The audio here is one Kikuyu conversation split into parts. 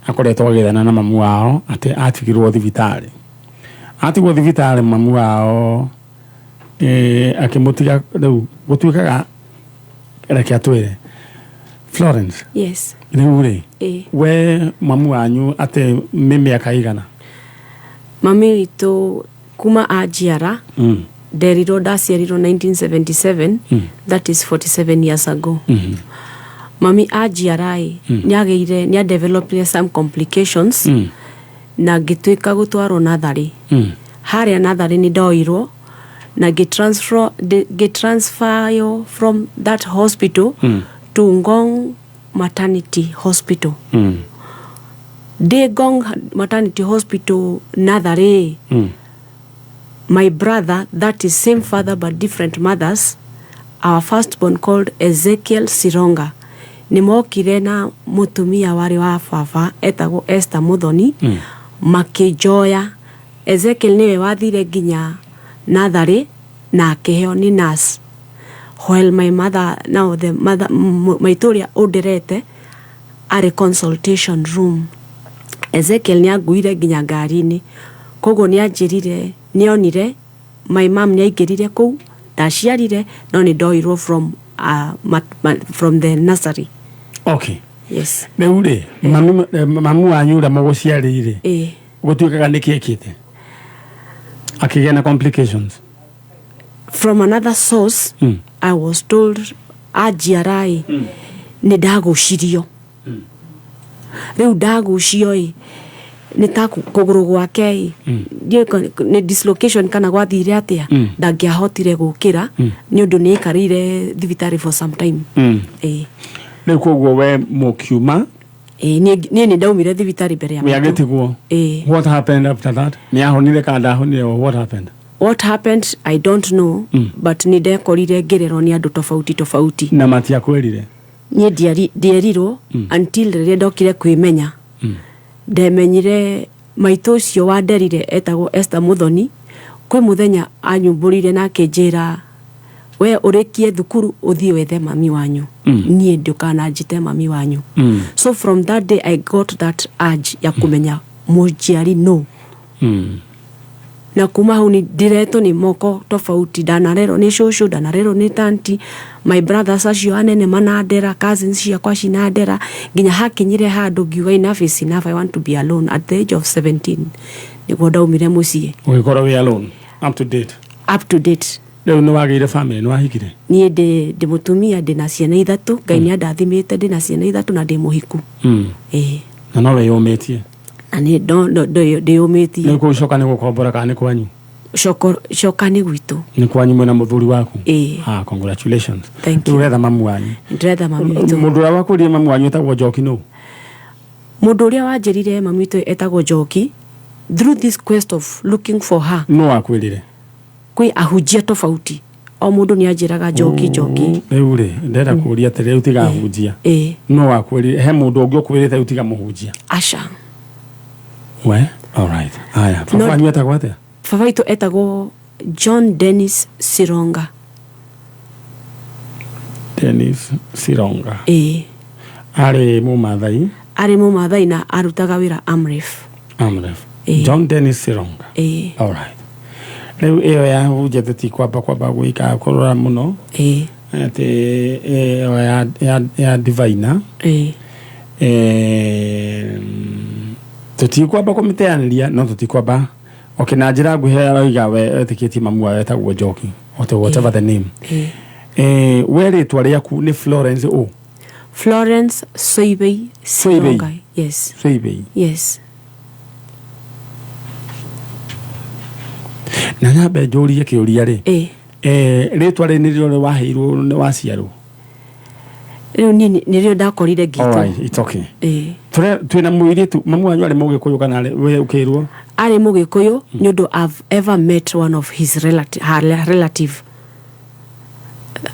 Akoretwo agĩthana na mamu wao atĩ atigirwo thibitarĩ, atigwo thibitarĩ mamu wao akĩmũtiga. Rĩu gũtuĩkaga, reke atwĩre Florence. Yes. Rĩu rĩ, we mamu wanyu atĩ nĩ mĩaka igana? Mami witũ kuma anjiara, nderirwo ndaciarirwo 1977, that is 47 years ago. Mami anjiara ĩ, nĩ agĩire, nĩ adevelopire some complications na ngĩtuĩka gũtwarwo natharĩ. Harĩa natharĩ nĩ ndoirwo na ngĩtransferyo from that hospital to Ngong Maternity Hospital. Ndĩ Ngong Maternity Hospital natharĩ, my brother, that is same father but different mothers, our firstborn called Ezekiel Sironga, nĩ mokire na mũtumia warĩ wa baba etagwo Esther Muthoni, makĩnjoya. Ezekiel nĩwe wathire nginya natharĩ na akĩheo nĩ nurse, while my mother, now the mother, maitũ ũrĩa ũnderete, arĩ consultation room. Ezekiel nĩ anguire nginya ngari-inĩ, koguo nĩ anjĩrire nĩ onire my mom nĩ aingĩrire kũu. Ndaciarire no nĩ ndoirwo from the nursery. Yes. Rĩu rĩ, mamu wanyu ũrĩa mũgũciarĩire, gũtuĩkaga nĩ kĩekĩte akĩgĩa na complications? From another source, I was told anjiara ĩ, nĩ ndagucirio. Rĩu ndagucio ĩ, nĩ ta kũgũrũ gwake ĩ, ndiũĩ nĩ dislocation kana gwathire atĩa, ndangĩahotire gũkĩra nĩ ũndũ nĩ aikarĩire thibitarĩ for some time. Ĩ. Rĩu koguo we mũkiuma? Ĩ, niĩ nĩ ndaumire thibitarĩ mbere ya we maitũ. Agĩtigwo. Ĩ. What happened after that? Nĩ ahonire kana ndahonire or what happened? What happened I don't know, but nĩ ndekorire ngĩrerwo nĩ andũ tofauti tofauti. Na matiakwĩrire? Niĩ ndierirwo until rĩrĩa ndokire kwĩmenya. Ndemenyire maitũ ũcio wanderire etagwo Esther Muthoni. Kwĩ mũthenya anyumbũrire na akĩnjĩra, "We ũrĩkie thukuru ũthiĩ wethe mami wanyu, niĩ ndũkananjĩte mami wanyu." So from that day I got that urge ya kũmenya mũnjiari no. Na kuma hau nĩ ndiretwo nĩ moko tofauti. Ndanarerwo nĩ cũcũ, ndanarerwo nĩ tanti, my brothers acio anene manandera, cousins ciakwa cinandera, nginya hakinyire handũ ngiuga, "Enough is enough, I want to be alone." At the age of 17 nĩguo ndaumire mũciĩ. Ũgĩkorwo wĩ alone up to date? Up to date. Rĩu nĩ wagĩire family? Nĩ wahikire? Niĩ ndĩ mũtumia, ndĩ na ciana ithatũ. Ngai nĩ andathimĩte, ndĩ na ciana ithatũ na ndĩ mũhiku. Ĩĩ. Na no wĩyũmĩtie? Na nĩ ndĩyũmĩtie. Nĩ kũcoka nĩ gũkombora kana nĩ kwanyu? Coka nĩ gwitũ. Nĩ kwanyu mwĩna mũthuri waku? Ĩĩ. Ah, congratulations. Thank Rĩu you. ũretha mamu wanyu? Ndĩretha mami witũ. Mũndũ ũrĩa wakwĩrire mamu wanyu etagwo Njoki nũ? Mũndũ ũrĩa wanjĩrire mami witũ etagwo Njoki, through this quest of looking for her, Nũ wakwĩrire? Kwĩ ahunjia tofauti, o mũndũ nĩ anjĩraga Njoki, Njoki. Rĩu rĩ, ndĩrenda kũria atĩrĩ, rĩu tiga ahunjia, nũ wakwĩrire? He mũndũ ũngĩ ũkwĩrĩte rĩu tiga mũhunjia? Aca. We, alright, aya, baba wanyu etagwo atĩa? Baba witũ etagwo John Dennis Sironga. Dennis Sironga? Ĩĩ. Arĩ mũmathai? Arĩ mũmathai na arutaga wĩra Amref. Amref? Ĩĩ. John Dennis Sironga? Ĩĩ. Alright, rĩu ĩyo ya hunjia tũtikwamba kwamba gwĩka kũrora mũno, atĩ ĩyo ya divina, tũtikwamba kũmĩteanĩria, no tũtikwamba, okay, na njĩra nguhĩ aroiga we etĩkĩtie mamu wao etagwo Njoki, or whatever the name. We rĩtwa rĩaku nĩ Florence ũ? Florence Soibei. Soibei. Sironga, yes. Soibei? Yes. Na nyambe njũrie kĩũria rĩ, Ĩĩ. Rĩtwa rĩ nĩrĩo waheirwo nĩ waciarwo? Rĩu niĩ nĩrĩo ndakorire ngĩtwo. Alright, it's okay. Ĩĩ. Twĩna mũirĩtu, mamu wanyu arĩ mũgĩkũyũ kana we ũkĩrwo? Arĩ mũgĩkũyũ, nĩ ũndũ I've ever met one of his relative,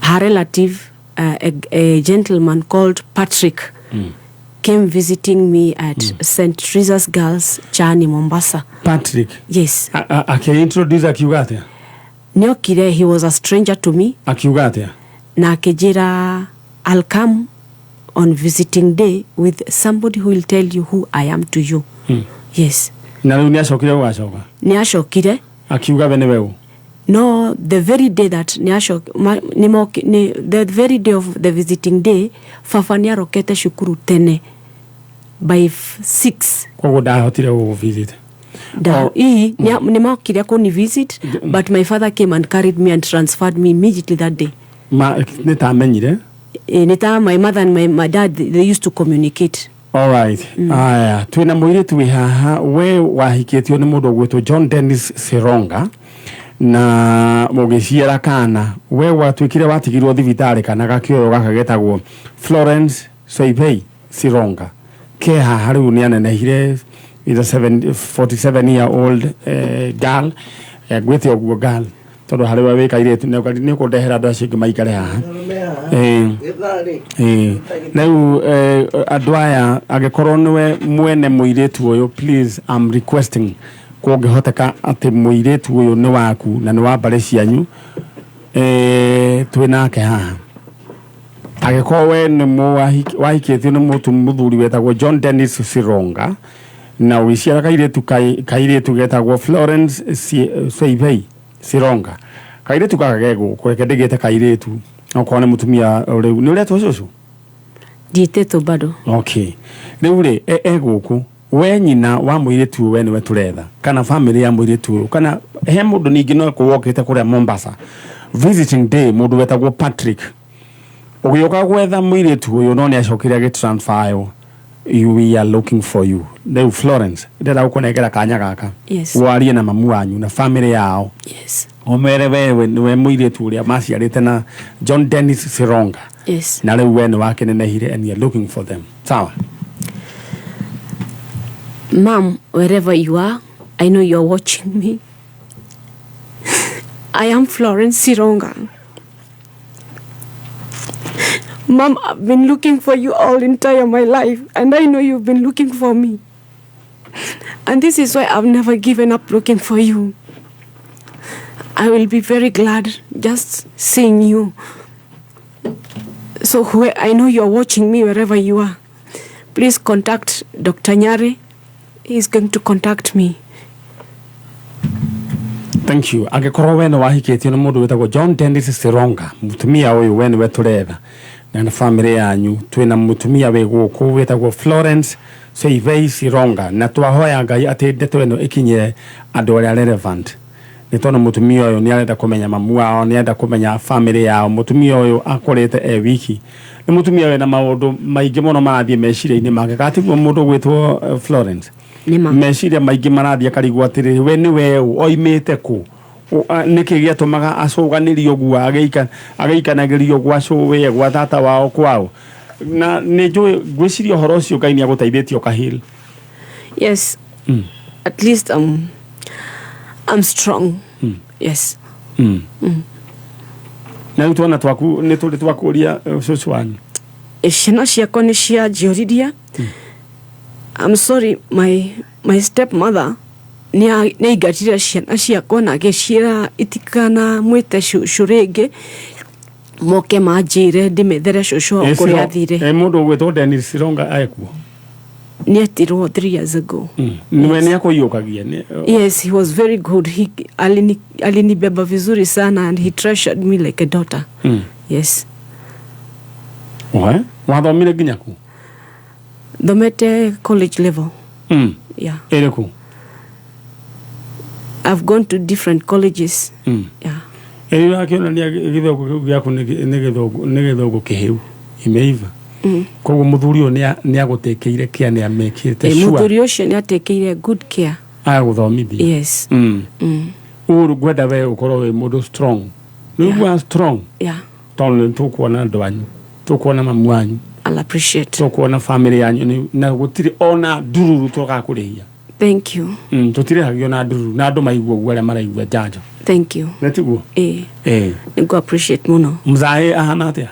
her relative, a gentleman called Patrick came visiting me at St. Teresa's Girls Chani, Mombasa. Patrick? Yes. Akĩintroduce akiuga atĩa? Nĩokire, he was a stranger to me. Akiuga atĩa? Na akĩnjĩra, "I'll come." On visiting day with somebody who will tell you who I am to you. Yes. Na rĩu nĩ acokire gũgacoka? Nĩ acokire. Akiuga we nĩwe ũ? No, the very day that nĩ nĩ the very day of the visiting day, baba nĩ arokete cukuru tene by 6. Koguo ndahotire gũgũ visit? Da, Oh. ii nĩ mokire kũni visit, but my father came and carried me and transferred me immediately that day. Ma nĩ tamenyire? Nĩ ta my mother and my dad, they used to communicate. Alright. Aya, twĩna mũirĩtu wĩ haha. We wahikĩtio nĩ mũndũ ũgwĩtwo John Dennis Sironga na mũgĩciara kana. We watuĩkire watigirwo thibitarĩ, kana gakĩoyo gaka getagwo Florence Soibei Sironga ke haha. Rĩu nĩ anenehire, is a 47 year old girl. Ngwĩte ũguo girl tondũ harĩ we wĩ kairĩtu nĩ ũkũndehera andũ acio angĩ maikare haha. Rĩu andũ aya, angĩkorwo nĩwe mwene mũirĩtu ũyũ, please, I'm requesting, kũngĩhoteka atĩ mũirĩtu ũyũ nĩ waku na nĩ wa mbarĩ cianyu, twĩ nake haha. Angĩkorwo we nĩ wahikĩtio nĩ mũthuri wetagwo John Dennis Sironga na ũgĩciara kairĩtu getagwo Florence Soibei Sironga, kairĩtu gaka ge gũkũ. Reke ndĩgĩte kairĩtu, okorwo nĩ mũtumia rĩu nĩ ũretwo cũcũ. Ndiĩtĩtwo bado. Okay, rĩu rĩ e gũkũ. We nyina wa mũirĩtu ũyũ, we nĩwe tũretha, kana famĩlĩ ya mũirĩtu ũyũ, kana he mũndũ ningĩ no wokĩte kũrĩa Mombasa visiting day, mũndũ wetagwo Patrick, ũgĩũka gwetha mũirĩtu ũyũ no nĩ acokire agĩtransfer. We are looking for you. Rĩu Florence, ndĩrenda gũkũnengera kanya gaka warie na mamu wanyu na famĩlĩ yao, ũmere wewe nĩwe mũirĩtu ũrĩa maciarĩte na John Dennis Sironga na rĩu we nĩ wakĩnenehire and you are looking for them. Sawa? Mom, wherever you are, I know you're watching me. I am Florence Sironga. Mom, I've been looking for you all entire my life, and I know you've been looking for me. And this is why I've never given up looking for you. I will be very glad just seeing you. So where I know you're watching me, wherever you are, please contact Dr. Nyare. He's going to contact me. Thank you. Angĩkorwo we nĩ wahikĩtio nĩ mũndũ wĩtagwo John Dennis Sironga, mũtumia ũyũ, we nĩwe tũretha na nĩ famĩlĩ yanyu. Twĩna mũtumia wĩ gũkũ wĩtagwo Florence Seivei Sironga, na twahoya Ngai atĩ ndeto ĩno ĩkinyĩre andũ arĩa relevant, nĩ tondũ mũtumia ũyũ nĩ arenda kũmenya mamu wao, nĩ arenda kũmenya famĩlĩ yao. Mũtumia ũyũ akũrĩte e wiki, nĩ mũtumia wĩna maũndũ maingĩ mũno marathiĩ meciria-inĩ make. Gatiguo mũndũ ũgwĩtwo Florence? Nĩma. Meciria maingĩ marathiĩ, akarigwo atĩrĩrĩ, we nĩ we ũ, oimĩte kũ? Nĩkĩ gĩatũmaga acũganĩrio ũguo, agĩikanagĩrio gwa cũwe, gwa tata wao, kwao? Na nĩ njũĩ, ngwĩciria ũhoro ũcio Ngai nĩ agũteithĩtie ũkahil. Yes. At least I'm strong. Yes. Na rĩu twana twaku nĩ tũrĩ twakũria cũcũ wanyu? Ciana ciakwa nĩ cianjũririe. I'm sorry, my stepmother nĩ aingatire ciana ciakwa na agĩciĩra itikana mwĩte cũcũ rĩngĩ, moke manjĩre ndĩmethere cũcũ wao kũrĩa athire. Mũndũ ũgwĩtwo Dennis Sironga ekuo? Nĩ etirwo 3 years ago. Nĩwe nĩ akũiyũkagia? Yes, he was very good. He alinibeba vizuri sana and he treasured me like a daughter. Yes. We wathomire nginya ku? Thomete college level. Yeah. Ĩrĩkũ? I've gone to different colleges. Yeah. Ĩrĩ wakĩonania gĩthũngũ kĩu gĩaku nĩ gĩthũngũ kĩhĩu, imeiva. Koguo mũthuri ũyũ nĩ agũtĩkĩire kĩa, nĩ amĩkĩte sure. Mũthuri ũcio nĩ atekĩire good care. Agũthomithia. Yes. Ũũ ngwenda we ũkorwo wĩ mũndũ strong, nĩ ũiguaga strong? Yeah. Tondũ nĩ tũkuona andũ anyu, tũkuona mamu wanyu. I'll appreciate. Tũkuona family yanyu na gũtirĩ ona ndururu tũgakũrĩhia. Thank you. Tũtirĩhagio na ndururu, na andũ maigua ũguo, arĩa maraigua njanjo. Thank you. Nĩ tiguo? Eh. Nĩngũ appreciate mũno. Mzae ahana atĩa?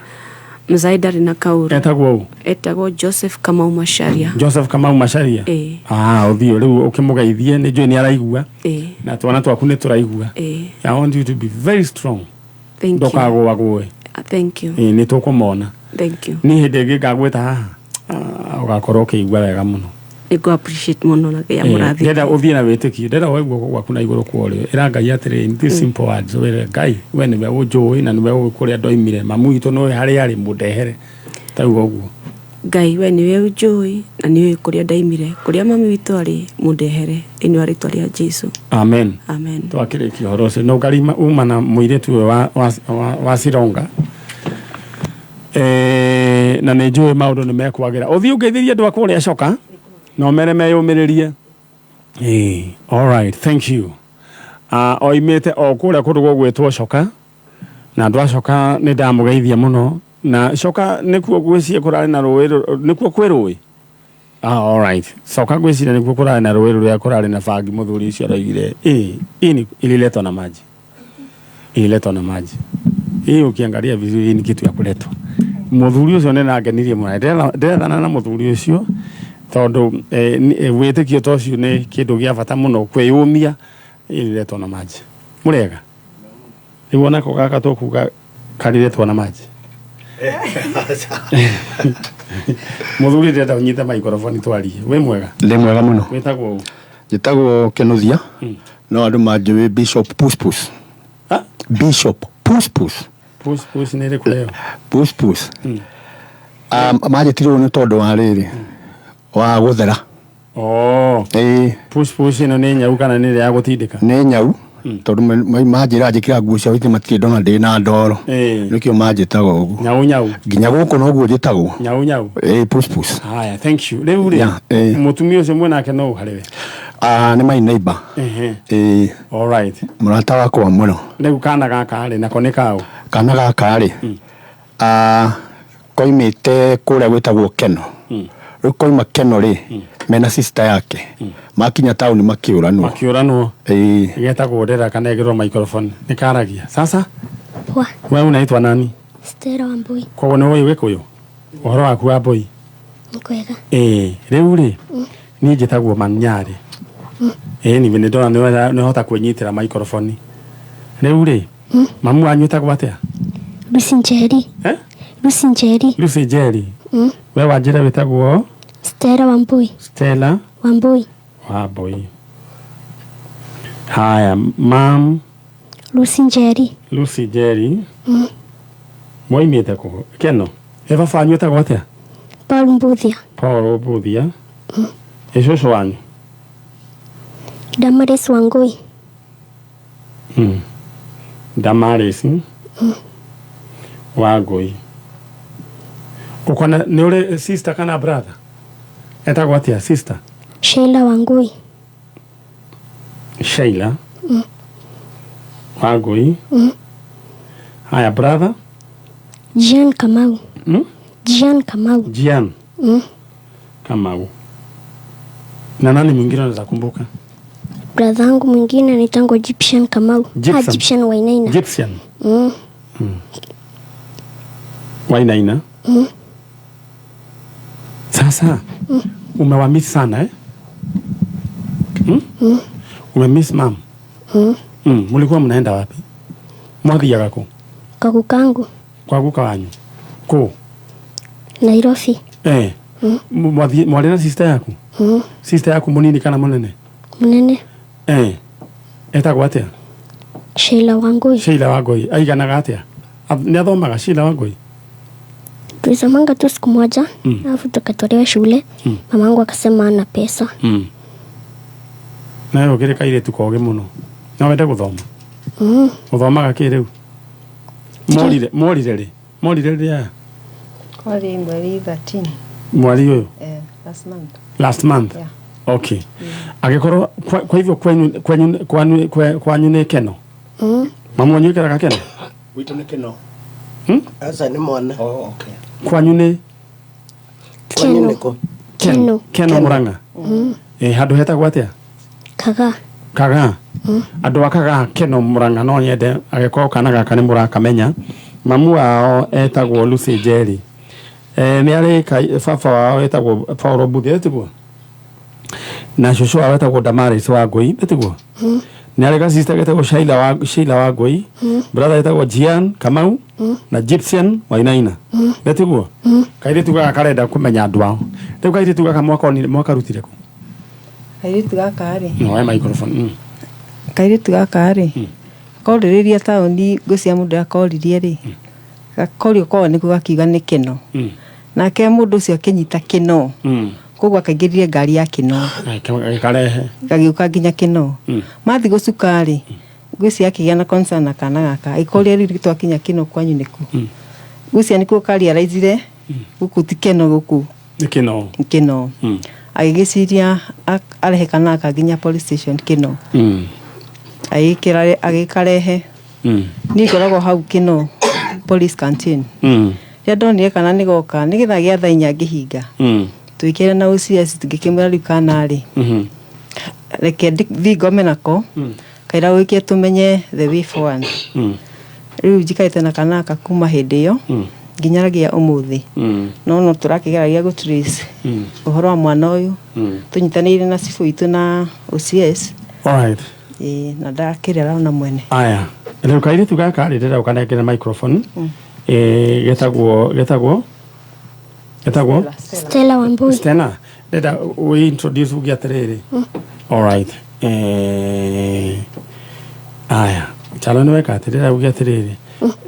Mzai ndarĩ na kaũru. Etagwo ũ? Etagwo Joseph Kamau Macharia. Joseph Kamau Macharia. Ĩĩ. Ah, ũthiĩ rĩu ũkĩmũgeithie, nĩ njũĩ nĩ araigua na twana twaku nĩ tũraigua. I want you to be very strong. Thank you. Ndũkagũagũe. Thank you. Ĩĩ, nĩ tũkũmona. Thank you. Niĩ hĩndĩ ĩngĩ ngagwĩta haha, ũgakorwo ũkĩigua wega mũno. Nĩngũ appreciate mũno na Ngai amũrathime. Ndĩrenda ũthiĩ na wĩtĩkio, ndĩrenda woe guoko gwaku na igũrũ kwa ũrĩo, ĩra Ngai atĩrĩ, in these simple words, wĩre Ngai, we nĩwe ũnjũĩ na nĩwe ũĩ kũrĩa ndoimire, mamu witũ nĩũĩ harĩa arĩ, mũndehere. Tauga ũguo. Ngai, we nĩwe ũnjũĩ na nĩũĩ kũrĩa ndaimire, kũrĩa mami witũ arĩ, mũndehere thĩinĩ wa rĩtwa rĩa Jesu. Amen. Amen. Twakĩrĩkia ũhoro ũcio no ngarima uma na mũirĩtu ũyũ wa Sironga. Na nĩ njũĩ maũndũ nĩ mekwagĩra. Ũthiĩ ũngeithĩrie andũ a kũrĩa coka na ũmere meyũmĩrĩrie. All right, thank you. Oimĩte o kũrĩa kũndũ gũgwĩtwo Coka, na andũ a Coka nĩ ndamũgeithia mũno. Na Coka nĩkuo ngwĩciria kũrarĩ na rũĩ, nĩkuo kwĩ rũĩ? All right. Coka ngwĩciria nĩkuo kũrarĩ na rũĩ rũrĩa kũrarĩ na bangi, mũthuri ũcio aroigire, hii ni ililetwa na maji. Ililetwa na maji. Hii ukiangalia vizuri hii ni kitu ya kuletwa. Mũthuri ũcio nĩ nangenirie mũno. Ndĩrethana na mũthuri ũcio tondũ wĩtĩkio ta ũcio nĩ kĩndũ gĩa bata mũno kwĩyũmia, ililetwa na maji. Mũrega? Rĩu onako gaka tũkuga kariretwo na maji. Mũthuri ndĩrenda ũnyite microphone twarie. Wĩ mwega? Ndĩ mwega mũno. Wĩtagwo ũ? Njĩtagwo Kĩnuthia. No andũ manjũĩ Bishop Puspus. Ha? Bishop Puspus. Puspus nĩ ĩrĩkũ ĩyo? Puspus. Manjĩtirwo nĩ tondũ wa rĩrĩ, wa gũthera. Oh. Ĩĩ. Puspus ĩno nĩ nyau kana nĩ ĩrĩa ya gũtindĩka? Nĩ nyau. Tondũ manjĩra njĩkĩra nguo ciao itĩ matirĩ ndona ndĩ na ndoro. Nĩkĩo manjĩtaga ũguo. Nyau nyau. Nginya gũkũ noguo njĩtagwo. Nyau nyau. Ĩĩ, Puspus. Haya, thank you. Rĩu rĩ, Yeah, ĩĩ. mũtumia ũcio mwĩnake no harĩ we? Nĩ my neighbor. Ĩĩ. All right. Mũrata wakwa mũno. Rĩu kana gaka rĩ, nako nĩ kaũ? Kana gaka rĩ, koimĩte kũrĩa gwĩtagwo Keno. Rĩu koima Keno rĩ, mena sister yake. Makinya taũni makĩũranwo. Makĩũranwo. Ĩĩ. Getagwo Ndera kana egĩrwo microphone. Nĩ karagia. Sasa? Poa. Wewe unaitwa nani? Stella Wambui. Koguo nĩ ũĩ Gĩkũyũ? Ũhoro waku Wambui? Nĩ kwega. Ĩĩ, rĩu rĩ, niĩ njĩtagwo Manyarĩ. Ĩĩ, nĩ ndona nĩ hota kwĩnyitĩra microphone. Rĩu rĩ, mamu wanyu etagwo atĩa? Lucy Njeri. Lucy Njeri. Lucy Njeri. We wanjĩra wĩtagwo? Stella Wambui. Stella Wambui. Wambui. Haya, mam Lucy Njeri. Lucy Njeri. Mwoimĩte kũ? Keno. Ĩ baba wanyu etagwo atĩa? Paul Mbuthia. Paul Mbuthia. Ĩ cũcũ wanyu? Damaris Wangui. Damaris Wangui. Ũkona nĩ ũrĩ sister kana brother? Etagwo atĩa sister? Sheila Wangui. Sheila Wangui. Haya, brother? Jean Kamau. Jean Kamau. Jean Kamau. Na nani mwingine unaweza kumbuka? Brother wangu mwingine anaitangwa Egyptian Kamau. Gypsum. Egyptian Wainaina. Egyptian. Wainaina. Sasa umewamiss sana? Umemiss mom? Mlikuwa mnaenda wapi? Mwathiaga kũ? Kwa gukangu. Kwa guka wanyu? Kũ? Nairobi. Mwarĩ na sister yaku? Sister yaku mũnini kana mũnene? Mũnene. Etagwo atĩa? Sheila Wangui. Sheila Wangui. Aiganaga atĩa? Nĩ athomaga Sheila Wangui? Tulisomanga tu siku moja, alafu tukatolewa shule. Mamangu akasema hana pesa. Nawe ũkĩrĩ kairĩtu kogĩ mũno. No wende gũthoma? Ũthomaga kĩ rĩu? Morire rĩ? Morire rĩ aya? Kwarĩ mweri 13. Mweri ũyũ? Last month. Last month? Yeah. Okay. Angĩkorwo kwa hivyo kwanyu nĩ Keno? Mamu wanyu aikaraga Keno? Gwitũ nĩ Keno. Aca nĩ mwana. Oh, okay. Kwanyu nĩ? Kwanyu nĩ kũ? Keno. Keno Murang'a. Handũ hetagwo atĩa? Kaga. Kaga. Andũ a Kaga Keno Murang'a no nyende angĩkorwo kana gaka nĩ mũrakamenya. Mamu wao etagwo Lucy Njeri. Nĩ arĩ baba wao etagwo Paul Mbuthia, tiguo? Na cũcũ wao etagwo Damaris Wangui, tiguo? Nĩ arĩ ga sister getagwo Sheila wa Sheila Wangũi, brother etagwo Jian Kamau na Gypsian Wainaina. Nĩ tiguo? Kairĩtu gaka karenda kũmenya andũ ao. Rĩu kairĩtu gaka mwakonire mwakarutire kũ? Kairĩtu gaka rĩ, No, microphone. Kairĩtu gaka rĩ, korĩrĩria taũni, ngwĩciria mũndũ akoririe rĩ, gakorio kwao nĩkuo, gakiuga nĩ Kĩno. Nake mũndũ ũcio akĩnyita Kĩno. Koguo akaingĩrire ngari ya Kĩno. Karehe. Gagĩũka nginya Kĩno. Mathiĩ gũcuka rĩ, ngwĩciria akĩgĩa na concern na kana gaka, agĩkoria, rĩu twakinya Kĩno kwanyu nĩkũ? Ngwĩciria nĩkuo karealizire gũkũ ti Kĩno, gũkũ Nĩ Kĩno. nĩ Kĩno. Agĩgĩciria arehe kana gaka nginya police station Kĩno. Agĩkarehe. Niĩ ngoragwo hau Kĩno police canteen. Rĩrĩa ndonire kana nĩ goka nĩ gĩthaa gĩa thaa 4 ngĩhinga, tũgĩkĩra na OCS, ngĩkĩmwĩra rĩu kana rĩ, reke thiĩ ngome nako kaira ũgĩkie tũmenye the way forward. Rĩu njikarĩte na kana gaka kuma hĩndĩ ĩyo nginyaragia ũmũthĩ. No tũrakĩgeragia gũ trace ũhoro wa mwana ũyũ, tũnyitanĩire na cibũ witũ na OCS. Alright. Ĩĩ, na ndakĩrera ona mwene. Aya. Rĩu kairĩtu gaka rĩ, ndĩrenda ũkanengere microphone. Getagwo Stella Wambui. Stella, ndĩrenda wĩ introduce uge atĩrĩrĩ. Alright. Aya, Chalo nĩ weka atĩ ndĩrenda uge atĩrĩrĩ.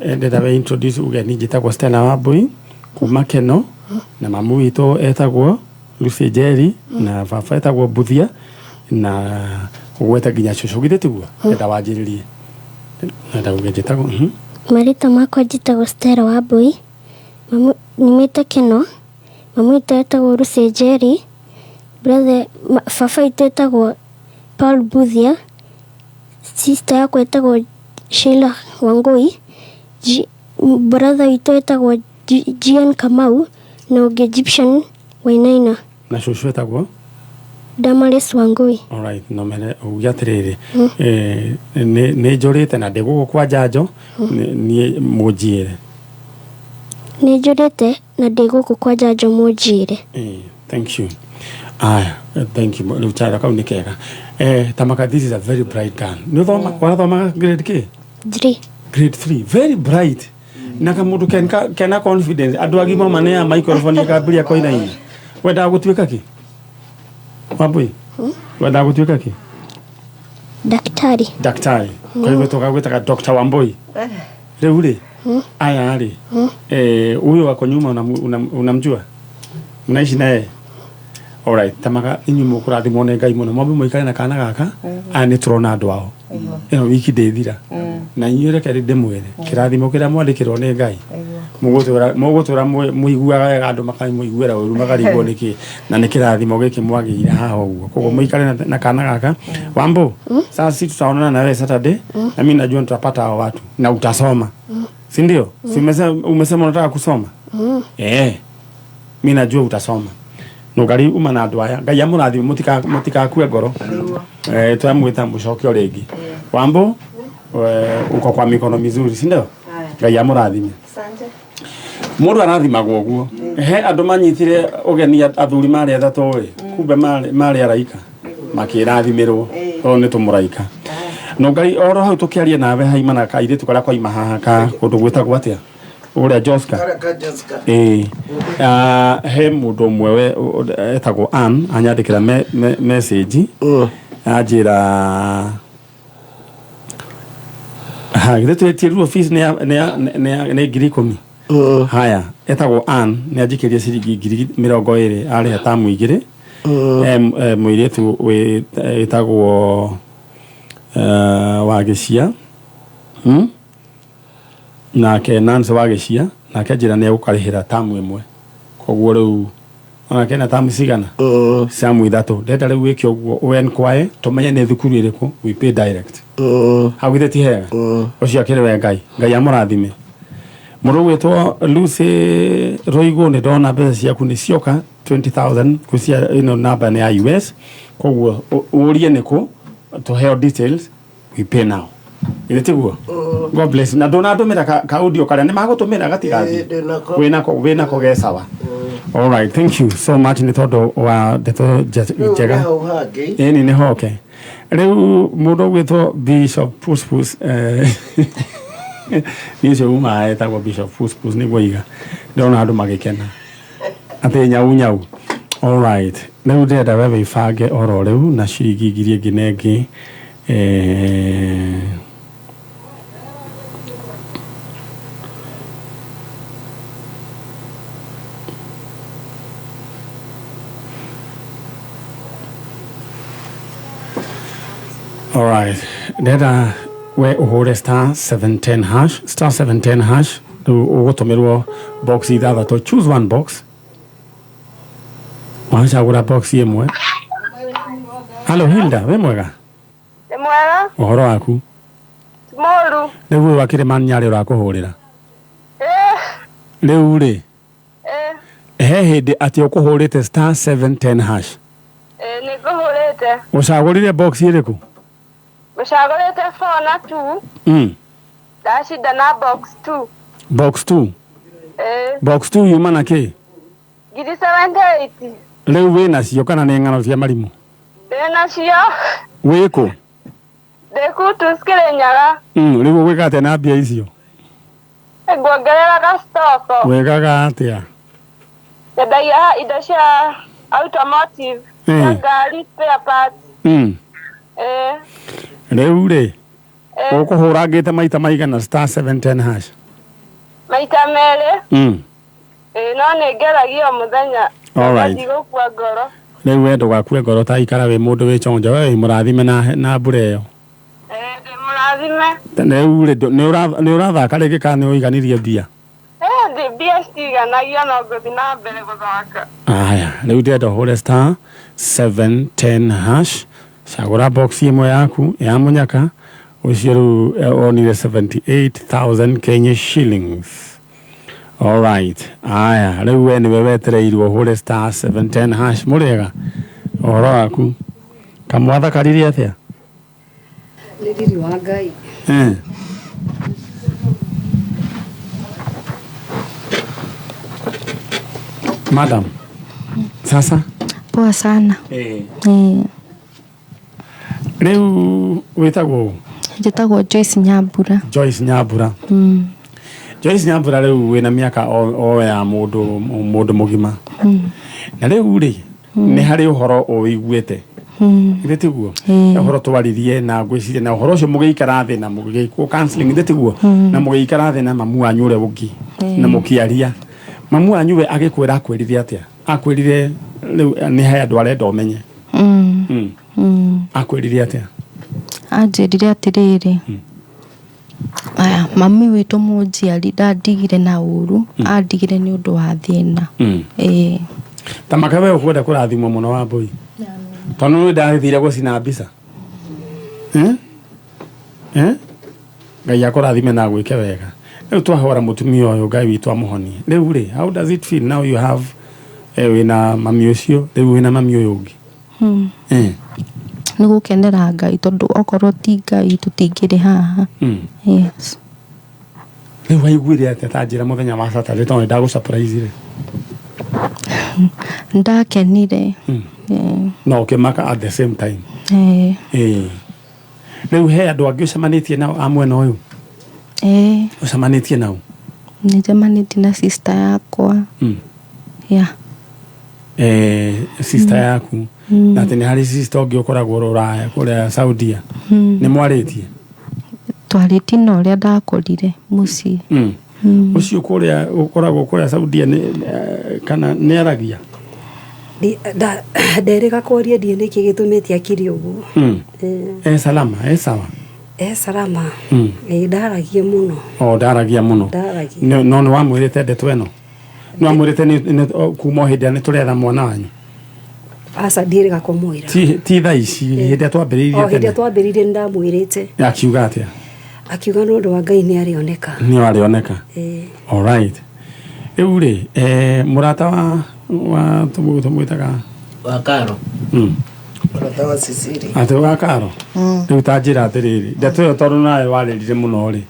Ndĩrenda wĩ introduce uge niĩ njĩtagwo Stella Wambui kuma Keno na mamu witũ etagwo Lucy Njeri na baba etagwo Mbuthia na ũgwete nginya cũcũ, githĩ tiguo? Ndĩrenda wanjĩrĩrie. Ndĩrenda uge njĩtagwo. Marĩtwa makwa njĩtagwo Stella Wambui. Mamu nyumĩte Keno. Mamu witũ etagwo Lucy Njeri. Brother, baba witũ etagwo Paul Mbuthia. Sister yakwa etagwo Sheila Wangui. Brother witũ etagwo Gian Kamau na ũngĩ Egyptian Wainaina. Na cũcũ etagwo? Damaris Wangui. Alright, no mere uge atĩrĩrĩ, nĩ njũrĩte na ndĩ gũkũ kwa njanjo, niĩ mũnjiĩre. Nĩ njũrĩte na ndĩ gũkũ kwa njanjo, mũnjĩre. Thank you. Aya, thank you. Rĩu chara kau nĩ kega. Tamaka, this is a very bright girl. Nĩ ũthoma, warathomaga grade K? 3. Grade 3. Very bright. Na kamũndũ kena confidence. Andũ agima manea microphone ĩkambĩrĩria kũinaina. Wendaga gũtuĩka kĩ? Wambui? Wendaga gũtuĩka kĩ? Daktari. Daktari. Kwa hivyo tũgagwĩtaga Dr. Wambui. Rĩu rĩ, aya rĩ, huyo wako nyuma unamjua? Mnaishi naye? Alright, tamaga inyuĩ mũkũrathimwo nĩ Ngai mũno. Mwambe mũikare na kana gaka, aya nĩ tũrona andũ ao. Ĩno wiki ndĩthira. Na inyuĩ reke ndĩmwĩre, kĩrathimo kĩrĩa mwandĩkĩrwo nĩ Ngai. Mũgũtũra mũiguaga wega, andũ makamũiguĩra ũru makarigwo nĩkĩ, na nĩ kĩrathimo gĩkĩ mwagĩire haha ũguo. Koguo mũikare na kana gaka. Wambo, sasa sisi tutaonana na wewe Saturday, na mimi najua tutapata hao watu na utasoma. Si ndio? Si umesema unataka kusoma? Eh. Mimi najua utasoma. Nũngari uma na andũ aya. Ngai amũrathime, mũtikakue ngoro. Twamwĩta mũcoke o rĩngĩ. Wambo, uko kwa mikono mizuri, si ndio? Ngai amũrathime. Mũndũ arathimagwo ũguo. He andũ manyitire ũgeni athuri marĩ atatũ ĩ, kumbe marĩ araika makĩrathimĩrwo tondũ nĩ tũmũraika. No Ngai oro hau tũkĩaria nawe haima na kairĩtu karĩa koima haha ka kũndũ gwĩtagwo atĩa, ũrĩa Joska. Karĩa ka Jessica. Ĩĩ. Ah, he mũndũ ũmwe we etagwo Ann anyandĩkĩra message anjĩra ha githĩ twĩtĩrirwo fees nĩ 10,000. Haya, etagwo Ann, nĩ anjikĩrie ciringi 20,000 arĩha tamu 2. Mũirĩtu wĩtagwo Wagĩcia, Nake Nancy Wagĩcia nake njĩra nĩ egũkarĩhĩra tamu 1, koguo rĩu onake na tamu cigana? Tamu 3. Ndenda rĩu wĩke ũguo, ũenquire tũmenye nĩ thukuru ĩrĩkũ, we pay direct. Hau githĩ ti hega? Ũcio akĩrĩ we Ngai, Ngai amũrathime. Mũndũ ũgwĩtwo Lucy Rũigũ, nĩ ndona mbeca ciaku nĩ cioka 20,000 kwĩcia ĩno namba nĩ ya US, koguo ũrie nĩkũ tũheo details, we pay now. Githĩ tiguo? God bless you. Na ndũnandũmĩra ka audio karĩa nĩ magũtũmĩra gatigathiĩ. Ĩĩ, ndĩnako. Wĩnako ge sawa. All right, thank you so much nĩ tondũ wa ndeto Rĩu njega. nĩ hau hangĩ. Ĩni nĩ hoke. Rĩu mũndũ ũgwĩtwo Bishop Puspus nĩ ũcio umaga etagwo Bishop Puspus nĩguo iga. Ndĩrona andũ magĩkena. Atĩ nyau nyau. All right. Rĩu ndĩrenda we wĩbange oro rĩu na ciringi ngiri ĩngĩ na ĩngĩ. Alright. Ndĩrenda we ũhũre star 710 hash, star 710 hash, rĩu ũgũtũmĩrwo box ithathatũ, choose one box. Wacagũra box ĩmwe. Hello Hilda, wĩ mwega? Nĩ mwega. Ũhoro waku? Ti mũru. Rĩu ũyũ wa Kĩrĩmani Nyarĩ ũrakũhũrĩra. Rĩu rĩ, he hĩndĩ atĩ ũkũhũrĩte star 710 hash. Nĩ ngũhũrĩte. Ũcagũrire box ĩrĩkũ? Ngũcagũrĩte 4 na 2. Ndacinda na box 2. Box 2. Box 2 yuma na kĩ? Ngiri 78. Rĩu wĩ nacio kana nĩ ng'ano cia marimũ? Ndĩ nacio. Wĩ kũ? Ndĩ Kutus Kĩrĩnyaga. Rĩu ũgwĩka atĩa na mbia icio? Nguongerera gastoko. Wĩkaga atĩa? Nyendagia indo cia automotive. Cia ngari, spare parts. Rĩu rĩ, ũkũhũrangĩte maita maigana star 710 hash? Maita merĩ. No nĩ ngeragia o mũthenya. All right. Ndigũkua ngoro. Rĩu we ndũgakue ngoro ta ikara wĩ mũndũ wĩ chonjo, we wĩ mũrathime na mbura ĩyo. Ndĩ mũrathime. Rĩu rĩ, nĩ ũrathaka rĩngĩ kana nĩ ũiganirie mbia? Ndĩ mbia citiganagia no ngũthiĩ na mbere gũthaka. Aya, rĩu ndĩrenda ũhũre star 710 hash, cagũra box ĩmwe yaku ya mũnyaka, ũcio rĩu onire 78,000 Kenya shillings. All right. Aya, rĩu we nĩwe wetereirwo ũhũre star 710 hash. Mũrĩega, ũhoro waku? Kamwatha karire atĩa? Nĩ riri wa Ngai. Madam, sasa? Poa sana. Rĩu wĩtagwo ũ? Njĩtagwo Joyce Nyambura. Joyce Nyambura. Joyce Nyambura rĩu wĩna mĩaka o ya mũndũ mũgima. Na rĩu rĩ, nĩ harĩ ũhoro ũiguĩte. Githĩ tiguo? Ũhoro twaririe na ngwĩciria na ũhoro ũcio mũgĩikara thĩ na mũgĩkwo counseling, githĩ tiguo? Na mũgĩikara thĩ na mamu wanyu ũrĩa ũngĩ na mũkĩaria. Mamu wanyu we agĩkwĩra akwĩrire atĩa? Akwĩrire rĩu nĩ he andũ arenda ũmenye. Akwĩrire atĩa? Anjĩrire atĩrĩrĩ, aya mami witũ mũnjiari ndandigire na ũru, andigire nĩ ũndũ wa thĩna. Ta maka we ũkwenda kũrathimwo mũno wa mbũi. Tondũ nĩ ndathire gũcina mbica. Ngai akũrathime na agwĩke wega. Rĩu twahora mũtumia ũyũ Ngai witũ amũhonie. Rĩu rĩ, how does it feel now you have wĩna mami ũcio, rĩu wĩna mami ũyũ ũngĩ? Nĩ gũkenera Ngai tondũ okorwo ti Ngai tũtingĩrĩ haha. Yes. Rĩu waiguire atĩa ta njĩra mũthenya wa Saturday tondũ nĩ ndagũ-surprise rĩ? Ndakenire. No ũkĩmaka at the same time. Rĩu he andũ angĩ ũcemanĩtie nao a mwena ũyũ? Ũcemanĩtie nao? Nĩ njemanĩtie na sister yakwa. Yeah. Sister yaku. Na atĩ nĩ harĩ sister ũngĩ ũkoragwo Rũraya kũrĩa Saudia. Nĩ mwarĩtie? Twarĩtie na ũrĩa ndakorire mũciĩ. Ũcio kũrĩa ũkoragwo kũrĩa Saudia nĩ kana nĩ aragia? Nderĩga kũria ndiĩ nĩkĩ gĩtũmĩte akiri ũguo. Salama, sawa. Salama. Ndaragia mũno. O ndaragia mũno. Ndaragia. No nĩ wamwĩrĩte ndeto ĩno? Nĩ wamwĩrĩte nĩ kuma o hĩndĩ ĩrĩa nĩ tũretha mwana wanyu? Aca ndiĩrĩga kũmwĩra. Ti thaa ici, hĩndĩ ĩrĩa twambĩrĩirie O hĩndĩ ĩrĩa tene. twambĩrĩirie nĩ ndamwĩrĩte. Akiuga atĩa? Akiuga nĩ ũndũ wa Ngai nĩ arĩoneka. Nĩ arĩoneka. All right. Rĩu rĩ, mũrata wa tũmwĩtaga? Wa Karo. Mũrata wa Cecilia. Atĩ wa Karo? Rĩu ta njĩra atĩrĩrĩ, ndeto ĩyo tondũ nawe warĩrire mũno rĩ,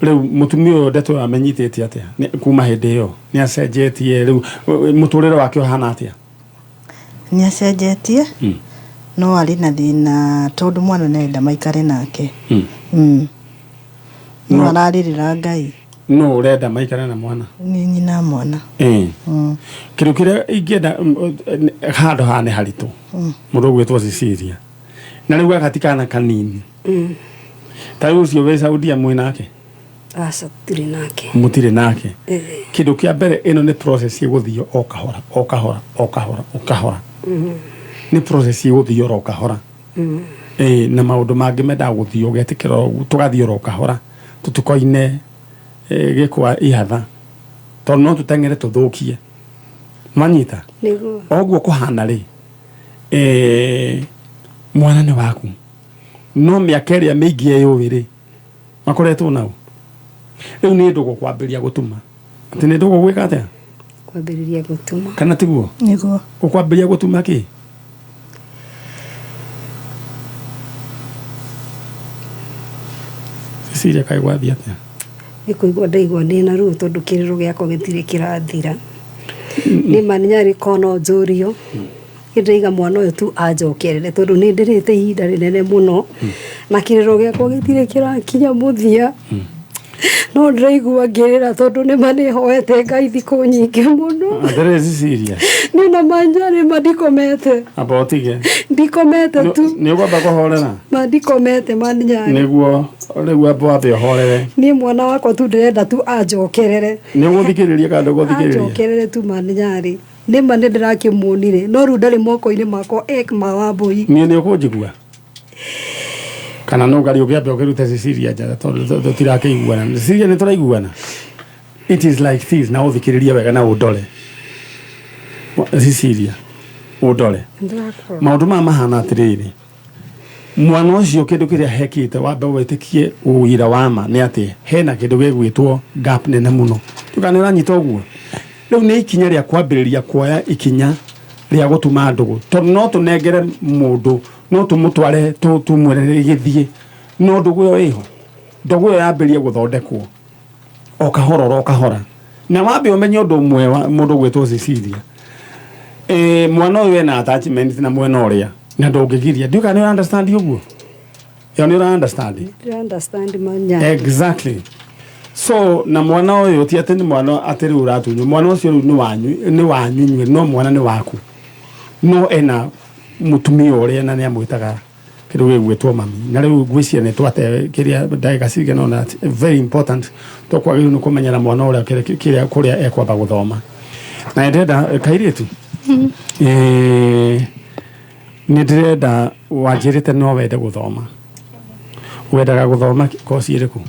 Rĩu mũtumia ũyũ ndeto ĩyo amenyitĩte atĩa kuma hĩndĩ ĩyo nĩ acenjetie rĩu mũtũrĩre wake ũhana atĩa? Nĩ acenjetie no arĩ na thĩna tondũ mwana nĩarenda maikare nake. No ararĩrĩra Ngai. No ũrenda maikare na mwana? Nĩ nyina mwana. Kĩndũ kĩrĩa ingĩenda handũ haha nĩ haritũ. Mũndũ ũgwĩtwo Cecilia. Na rĩu gaka ti kana kanini. Ta rĩu ũcio wĩ Saudia mwĩ nake? Aca tũtirĩ nake. Mũtirĩ nake. Kĩndũ kĩa mbere ĩno nĩ process ĩgũthio o kahora o kahora o kahora o kahora. Nĩ process ĩgũthio oro kahora. Na maũndũ mangĩ mendaga gũthio ũgetĩkĩra oro ũguo tũgathiĩ oro kahora tũtikoine gĩkwa ihatha tondũ no tũteng'ere tũthũkie. Nwanyita? Nĩguo. Oguo kũhana rĩ, mwana nĩ waku no mĩaka ĩrĩa mĩingĩ eyũĩ rĩ makoretwo nao rĩu nĩ ndũgũ kwambĩrĩria gũtuma atĩ nĩ ndũgũ gwĩka atĩa? Kwambĩrĩria gũtuma. Kana tiguo? Nĩguo. Ũkwambĩrĩria gũtuma kĩ? Cecilia kaĩ gwathiĩ atĩa? Nĩ kũigua ndaigua ndĩna ruo tondũ kĩrĩro gĩakwa gĩtirĩ kĩrathira. Nĩ ma nĩ ko no njũrio. Nĩ ndĩraiga mwana ũyũ tu anjokerere tondũ nĩ ndĩrĩte ihinda rĩnene mũno na kĩrĩro gĩakwa gĩtirĩ kĩrakinya mũthia. No ndĩraigua ngĩrĩra tondũ nĩ ma nĩ hoete Ngai thikũ nyingĩ mũno. Atĩrĩrĩ Cecilia. Nĩ na manjarĩ ma ndikomete. Amba ũtige. Ndikomete tu. Nĩ ũkwamba kũhorera? Ma ndikomete ma nyarĩ. Nĩguo rĩu amba wambe ũhorere. Niĩ mwana wakwa tu ndĩrenda tu anjokerere. Nĩ ũgũthikĩrĩria kana ndũgũthikĩrĩria? Anjokerere tu ma nyarĩ. Nĩ ma nĩ ndĩrakĩmuonire no rĩu ndarĩ moko-inĩ makwa ek ma Wambũi. Niĩ nĩ ũkũnjigua? Kana no ngari ũkĩambe ũkĩrute Cecilia nja tondũ tũtirakĩiguana. Cecilia nĩ tũraiguana? It is like this na ũthikĩrĩrie wega na ũndore. Cecilia ũndore. Maũndũ maya mahana atĩrĩrĩ. Mwana ũcio kĩndũ kĩrĩa hekĩte wambe wĩtĩkie ũira wa ma nĩ atĩ hena kĩndũ gĩgwĩtwo gap nene mũno. Ndũkana nĩ ũranyita ũguo? Rĩu nĩ ikinya rĩa kwambĩrĩria kuoya ikinya rĩa gũtuma ndũgũ tondũ no tũnengere mũndũ no tũmũtware tũmwĩre gĩthiĩ no ndũgũ ĩyo ĩho ndũgũ ĩyo yambĩrĩrie gũthondekwo o kahora oro kahora na wambe ũmenye ũndũ ũmwe wa mũndũ ũgwĩtwo Cecilia mwana ũyũ ena attachment na mwena ũrĩa na ndũngĩgiria ndiũĩ kana nĩ understand ũguo ĩyo nĩ ũra understand? Understand manya. Exactly. So na mwana ũyũ ti atĩ nĩ mwana atĩ rĩu ũratunywo mwana ũcio rĩu nĩ wanyu nĩ wanyu inyuĩ no mwana nĩ waku no ena mũtumia ũrĩa na nĩ amwĩtaga kĩndũ gĩgwĩtwo mami na rĩu ngwĩciria nĩ twate kĩrĩa ndagĩka cigana ũna very important tũkwagĩrĩirwo nĩ kũmenyera mwana ũrĩa kĩrĩa kũrĩa ekwamba gũthoma na nĩ ndĩrenda kairĩtu nĩ ndĩrenda wanjĩrĩte no wende gũthoma wendaga gũthoma koci ĩrĩkũ?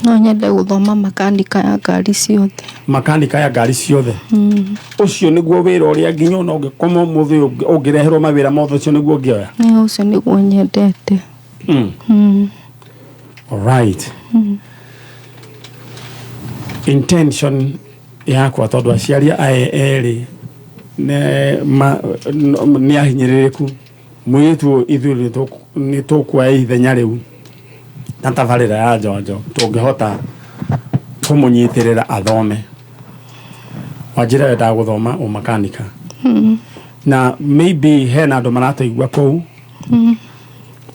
No nyende gũthoma makanika ya ngari ciothe. Makanika ya ngari ciothe. Ũcio nĩguo wĩra ũrĩa nginya ona ũngĩkoma ũmũthĩ ũngĩreherwo mawĩra mothe ũcio nĩguo ũngĩoya? Nĩ ũcio nĩguo nyendete. Alright. Intention yakwa tondũ aciari aya erĩ nĩ ahinyĩrĩrĩku mũirĩtu ũyũ ithuĩ nĩ tũkuoya ithenya rĩu na tabarĩra ya njonjo tũngĩhota kũmũnyitĩrĩra athome wanjĩra wendaga gũthoma ũmakanika na maybe hena andũ maratũigua kũu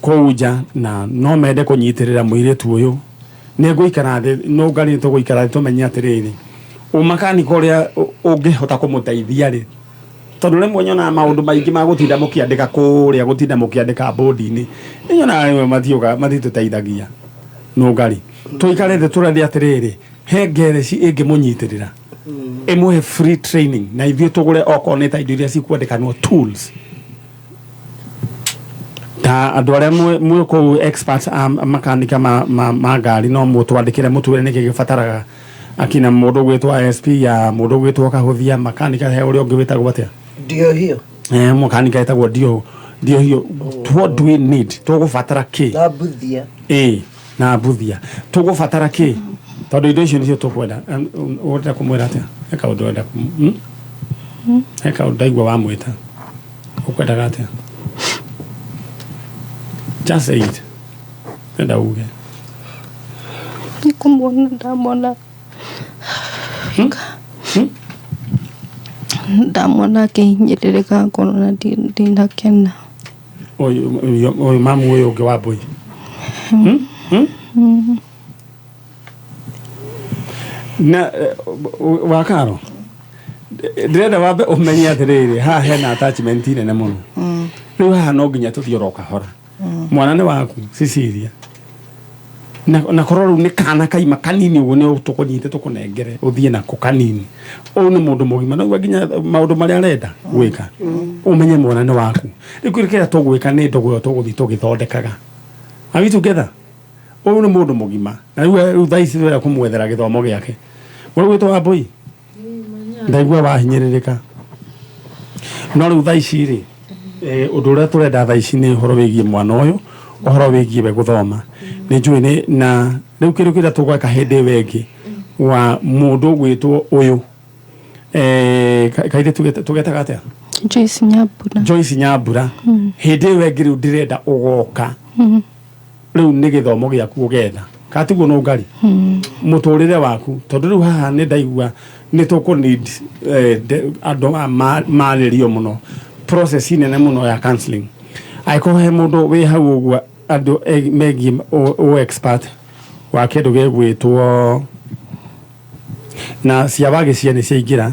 kũu nja na no mende kũnyitĩrĩra mũirĩtu ũyũ nĩ ngũikara thĩ no ngari nĩ tũgũikara thĩ tũmenye atĩrĩrĩ ũmakanika ũrĩa ũngĩhota kũmũteithia rĩ tondũ rĩmwe nyonaga maũndũ maingĩ ma gũtinda mũkĩandĩka kũrĩa gũtinda mũkĩandĩka bodi-inĩ nĩ nyonaga rĩmwe matiũka matitũteithagia nũngari tũikare thĩ tũrethe atĩrĩrĩ he ngereci ĩngĩmũnyitĩrĩra ĩmũhe free training na ithuĩ tũgũre okorwo nĩ ta indo iria cikwendekana tools ta andũ arĩa mwĩ kũu experts a makanika ma ngari no mũtwandĩkĩre mũtwĩre nĩkĩ gĩbataraga akina mũndũ ũgwĩtwo ISP ya mũndũ ũgwĩtwo kahũthia makanika he ũrĩa ũngĩ wĩtagwo atĩa? Ndio hiyo. Makanika etagwo ndio hiyo. What do we need? Tũgũbatara kĩ? Na Mbuthia. Na Mbuthia tũgũbatara kĩ tondũ indo icio nĩcio tũkwenda. Ũrenda kũmwĩra atĩa? He kaũndũ ũrenda He kaũndũ ndaigua wamwĩta ũkwendaga atĩa? Just say it. Enda uge. Nĩ kũmuona ndamona ndamona akĩhinyĩrĩrĩka ngoro na ndinakena. Ũyũ mamu ũyũ ũngĩ wa mbũi. Na wakaro ndĩrenda wambe ũmenye atĩrĩrĩ, haha hena attachment nene mũno. Rĩu haha no nginya tũthiĩ oro kahora. Mwana nĩ waku Cecilia, na korwo rĩu nĩ kana kaima kanini ũguo nĩ tũkũnyite tũkũnengere ũthiĩ nako kanini. Ũyũ nĩ mũndũ mũgima no nginya maũndũ marĩa arenda gwĩka ũmenye mwana nĩ waku. Rĩu kĩrĩa kĩrĩa tũgwĩka nĩ ndũgũ ĩyo tũgũthiĩ tũgĩthondekaga. Are we together? Ũyũ nĩ mũndũ mũgima na rĩu thaa ici tũrenda kũmwethera gĩthomo gĩake. Mũrũ gwĩtwo Wambũi, ndaigua wahinyĩrĩrĩka, no rĩu thaa ici rĩ, ũndũ ũrĩa tũrenda thaa ici nĩ ũhoro wĩgiĩ mwana ũyũ, ũhoro wĩgiĩ we gũthoma. Nĩ njũĩ nĩ na rĩu kĩndũ kĩrĩa tũgweka hĩndĩ ĩyo ĩngĩ wa mũndũ ũgwĩtwo ũyũ, kairĩtu tũgetaga atĩa? Joyce Nyambura. Joyce Nyambura. Hĩndĩ ĩyo ĩngĩ rĩu ndĩrenda ũgoka. Rĩu nĩ gĩthomo gĩaku ũgetha katiguo no ngari mũtũrĩre waku, tondũ rĩu haha nĩ ndaigua nĩ tũkũ need andũ a marĩrio mũno, process nene mũno ya counseling. Angĩkorwo he mũndũ wĩ hau ũguo andũ megiĩ ũ expert wa kĩndũ gĩgwĩtwo na cia wagĩcia nĩ ciaingĩra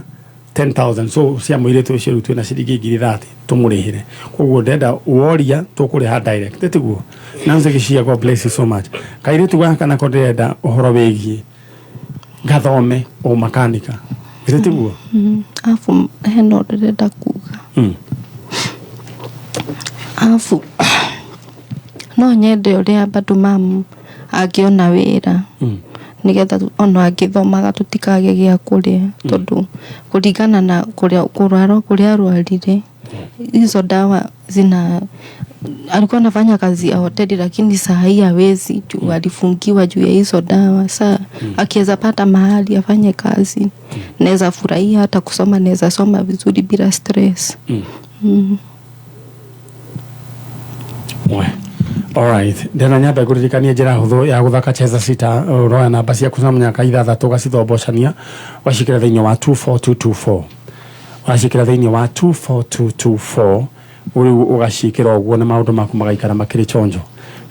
10,000, so cia mũirĩtu ũcio rĩu twĩna ciringi 30,000 tũmũrĩhĩre. Koguo ndenda woria tũkũrĩha direct, tiguo? Nancy Gĩcia, God bless you so much. Kairĩtu gaka nako ndĩrenda ũhoro wĩgiĩ gathome ũmakanika, githĩ tiguo? Afu hena ũndũ ndĩrenda kuga. Afu no nyende ũrĩa bado mamu angĩona wĩra nĩgetha ona angĩthomaga tũtikage gĩa kũrĩa, tondũ kũringana na kũrĩa kũrwara kũrĩa arwarire hizo dawa zina, alikuwa anafanya kazi ya hoteli lakini saa hii hawezi juu alifungiwa juu ya hizo dawa. Saa akiweza pata mahali afanye kazi, naweza furahia, hata kusoma naweza soma vizuri bila stress. We. Alright. Ndĩna nyambe ngũririkanie njĩra hũthũ ya gũthaka Cheza Sita. Ũroya namba ciaku na mũnyaka ithathatũ, ũgacithombocania, ũgaciĩkĩra thĩinĩ wa 24224, ũgaciĩkĩra thĩinĩ wa 24224. Rĩu ũgaciĩkĩra ũguo na maũndũ maku magaikara makĩrĩ chonjo,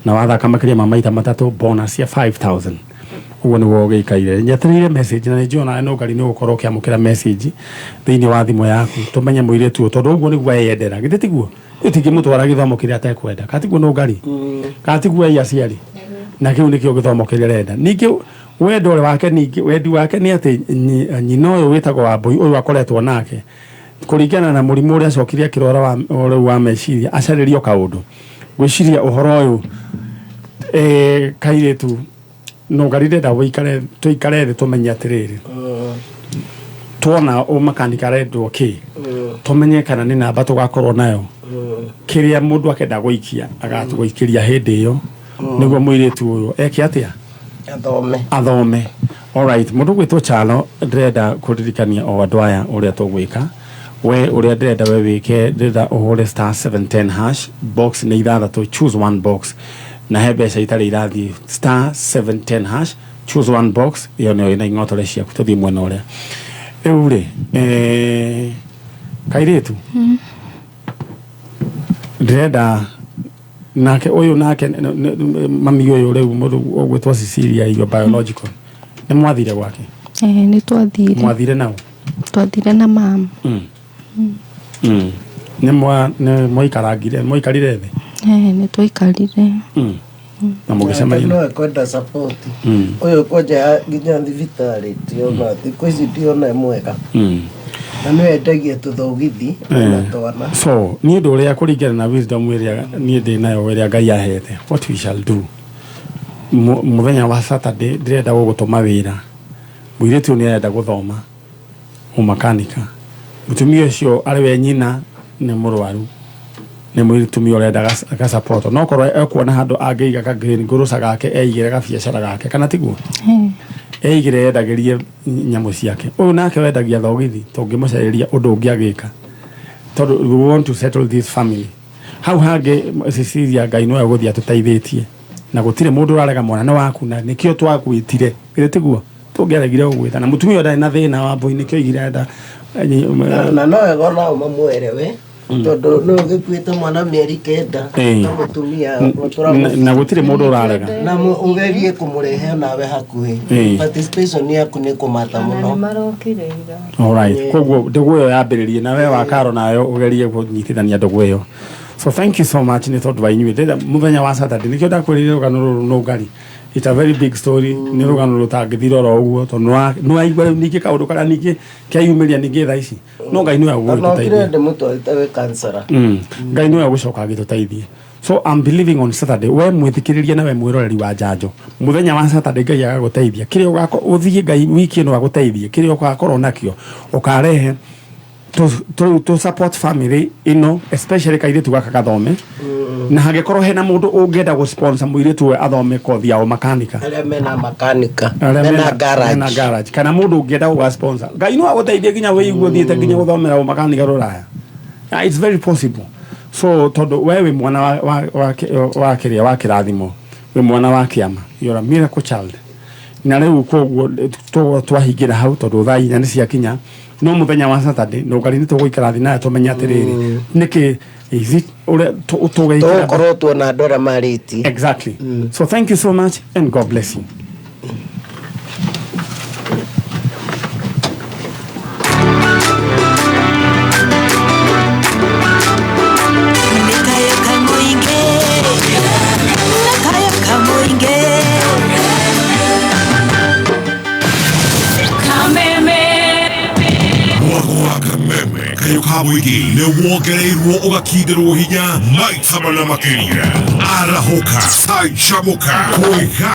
na wathaka makĩria ma maita matatũ, bonus ya 5000. Ũguo nĩguo ũgĩikaire. Nyetereire message na nĩnjũĩ onawe no ngari nĩ ũgũkorwo ũkĩamũkĩra message thĩinĩ wa thimũ yaku, tũmenye mũirĩtu ũyũ, tondũ ũguo nĩguo eyendera, githĩ tiguo? Tũtingĩmũtwara gĩthomo kĩrĩa atekwenda, katiguo no ngari, katiguo ai aciari, na kĩu nĩkĩo gĩthomo kĩrĩa arenda. Ningĩ wendo ũrĩa wake, ningĩ wendi wake nĩ atĩ nyina ũyũ wĩtagwo Wambũi ũyũ akoretwo nake kũringana na mũrimũ ũrĩa acokire akĩrwara wa rĩu wa meciria, acarĩrio kaũndũ. Ngwĩciria ũhoro ũyũ, kairĩtu no ngari, ndĩrenda wĩikare, tũikare thĩ tũmenye atĩrĩrĩ, tuona ũmakanika arendwo kĩ, tũmenye kana nĩ namba tũgakorwo nayo, kĩrĩa mũndũ akenda gũikia agatũgũikĩria hĩndĩ ĩyo nĩguo mũirĩtu ũyũ eke atĩa? Athome. Athome. Alright, mũndũ gwĩtwo Chalo, ndĩrenda kũririkania o andũ aya ũrĩa tũgwĩka. We ũrĩa ndĩrenda we wĩke, ndĩrenda ũhũre star 710 hash, box nĩ ithathatũ, choose one box na he mbeca itarĩ irathiĩ. Star 710 hash, choose one box, ĩyo nĩyo ĩna ing'otore ciaku. Tũthiĩ mwena ũrĩa rĩu rĩ, kairĩtu ndĩrenda nake ũyũ nake mami ũyũ rĩu mũndũ ũgwĩtwo Cecilia, iyo biological, nĩ mwathire gwake? Nĩ twathire. Mwathire nao? Twathire na mama. Nĩ mwaikarangire, mwaikarire thĩ? Nĩ twaikarire. Na mũgĩcemania? No ekwenda support. Ũyũ kwanja nginya thibitarĩ tiona thikũ ici tiona mwega na nĩ endagia tũthogithi na twana. So niĩ ũndũ ũrĩa kũringana na wisdom ĩrĩa niĩ ndĩ nayo, ĩrĩa Ngai ahete, what we shall do, mũthenya wa Saturday ndĩrenda gũgũtũma wĩra. Mũirĩtu ũyũ nĩ arenda gũthoma ũmakanika, mũtumia ũcio arĩ we nyina nĩ mũrwaru, nĩ mũtumia ũrenda gasupport, no korwo ekuona handũ angĩiga ka green grocer gake, eigĩre gabiacara gake, kana tiguo? Eigĩre endagĩrie nyamũ ciake. Ũyũ nake wendagia thogithi, tũngĩmũcarĩria ũndũ ũngĩ agĩka, tondũ we want to settle this family. Hau hangĩ, Cecilia, Ngai nĩwe ũgũthiĩ atũteithĩtie. Na gũtirĩ mũndũ ũrarega mwana nĩ waku na nĩkĩo twakwĩtire. Githĩ tiguo? Tũngĩaregire gũgwĩta na mũtumia ũyũ ndarĩ na thĩna wa mbũi nĩkĩo oigire enda Na no wega onao mamwerewe tondũ nĩ ũgĩkuĩte mwana mĩeri 9 na mũtumia na gũtirĩ mũndũ ũrarega na ũgerie kũmũrehe onawe hakuhĩ. Participation yaku nĩ kũmata mũno. Alright, koguo ndũgũ ĩyo yambĩrĩrie na we wa Karo nayo ũgerie kũnyitithania ndũgũ ĩyo. So thank you so much nĩ tondũ wa inyuĩ. Ndĩrenda mũthenya wa Saturday nĩkĩo ndakwĩrire rũgano rũrũ nũngari. It's a very big story, nĩ rũgano rũtangĩthira oro ũguo tondũ nĩ waigua rĩu ningĩ kaũndũ karĩa ningĩ keyumĩria ningĩ thaa ici. No Ngai nĩwe ũgũgĩtũteithia. Ndĩmũtwarĩte gwĩ kansara. Ngai nĩwe ũgũcoka agĩtũteithie. So I'm believing on Saturday we mwĩthikĩrĩria na we mwĩroreri wa njanjo mũthenya wa Saturday Ngai agagũteithia kĩrĩa ũgakorwo ũthiĩ Ngai wiki ĩno agũteithie kĩrĩa ũgakorwo nakĩo ũkarehe to support family ĩno, especially kairĩtu gaka gathome. Na hangĩkorwo hena mũndũ ũngĩenda gũ sponsor mũirĩtu ũyũ athome kothi ya ũmakanika, arĩa mena makanika, mena garage, mena garage, kana mũndũ ũngĩenda gũga sponsor, Ngai no agũteithie nginya wĩigue ũthiĩte nginya gũthomera ũmakanika rũraya. It's very possible. So tondũ we wĩ mwana wa kĩrĩa wa kĩrathimo, wĩ mwana wa kĩama, you're a miracle child. Na rĩu koguo twahingĩra hau tondũ thaa 4 nĩ ciakinya. No mũthenya wa Saturday no ngari nĩ tũgũikara thĩ nayo tũmenye atĩrĩrĩ nĩkĩ is it ũrĩa tũgũikara tũgũkorwo tuona andũ arĩa marĩtie. Exactly. So thank you so much and God bless you. Kamwigi nĩ wongereirwo ũgakinderwo hinya maita mana makĩria. Arahũka, canjamũka, kwĩga.